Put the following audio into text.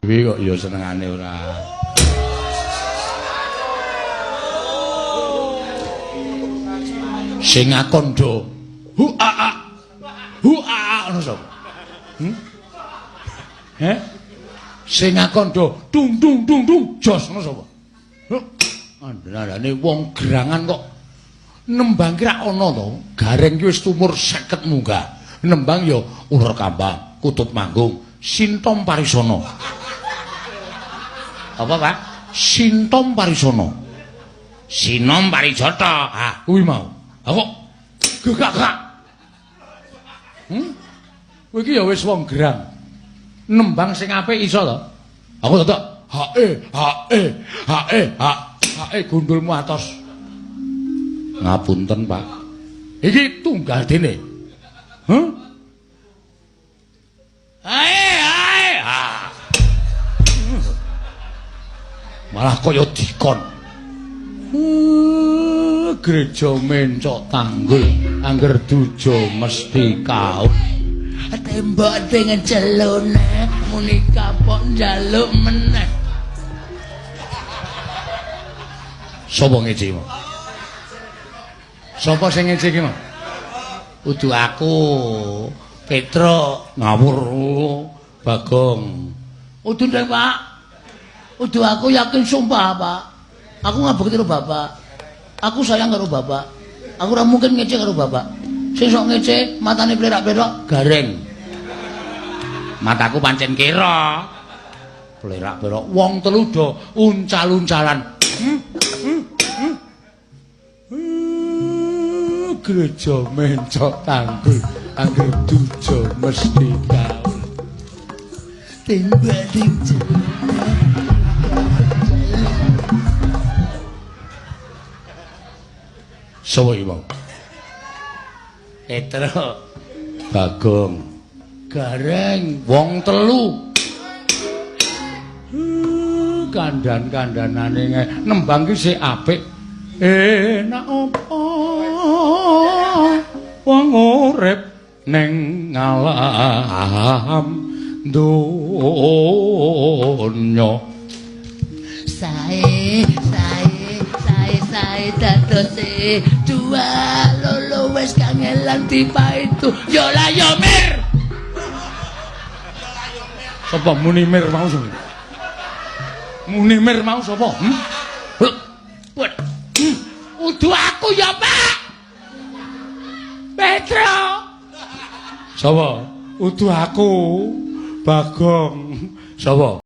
Dhewe kok ya senengane ora. Sing ngakon do hu a a hu a a ngono sapa? Heh? Sing ngakon do dung dung dung dung jos ngono sapa? Andane wong gerangan kok nembang ki ra ana to. Gareng ki wis tumur 50 munggah. Nembang ya uler kambang, kutut manggung, Sintom Parisana. Apa, Pak? Sintom Parisana. Sinom Parijata. Ah, kuwi mau. Ha kok gegak-gegak. Kowe iki ya wis wong gerang. Nembang sing apik iso to? Aku to ha e ha e ha e ha ha e gundulmu atos. Ngapunten, Pak. Iki tunggal dene. Huh? Ae ae. Ha. Malah kaya dikon. Gereja mencok tanggul, angger duja mesti kaut. Tembok dengan celone muni kapok njaluk meneh. Sapa ngece mau? Sapa sing ngece iki mau? Udu aku, Petro. Ngawur Bagong. Udu ndek, Pak. Udu aku yakin sumpah, Pak. Aku ngabekti karo bapak. Aku sayang karo bapak. Aku ora mungkin ngece karo bapak. Sing sok ngece matane plerak-plerak gareng. Mataku pancen kira. Plerak-plerak wong telu do uncal-uncalan. Gereja mencok tanggul, angger duja mesti kaul. Tembak ting Sapa iki mau? Petro. Bagong. Gareng. Wong telu. Kandhan-kandhanane nembang ki sik apik. Enak apa wong urip ning ngalam donya. Sae sae sae sae dadose dua lolo wis kangelan dipaitu. Yo la yo mir. Sapa muni mir mau sapa? Muni mir mau sapa? Udu aku ya, Pak. Petro. Sapa? Udu aku. Bagong. Sapa?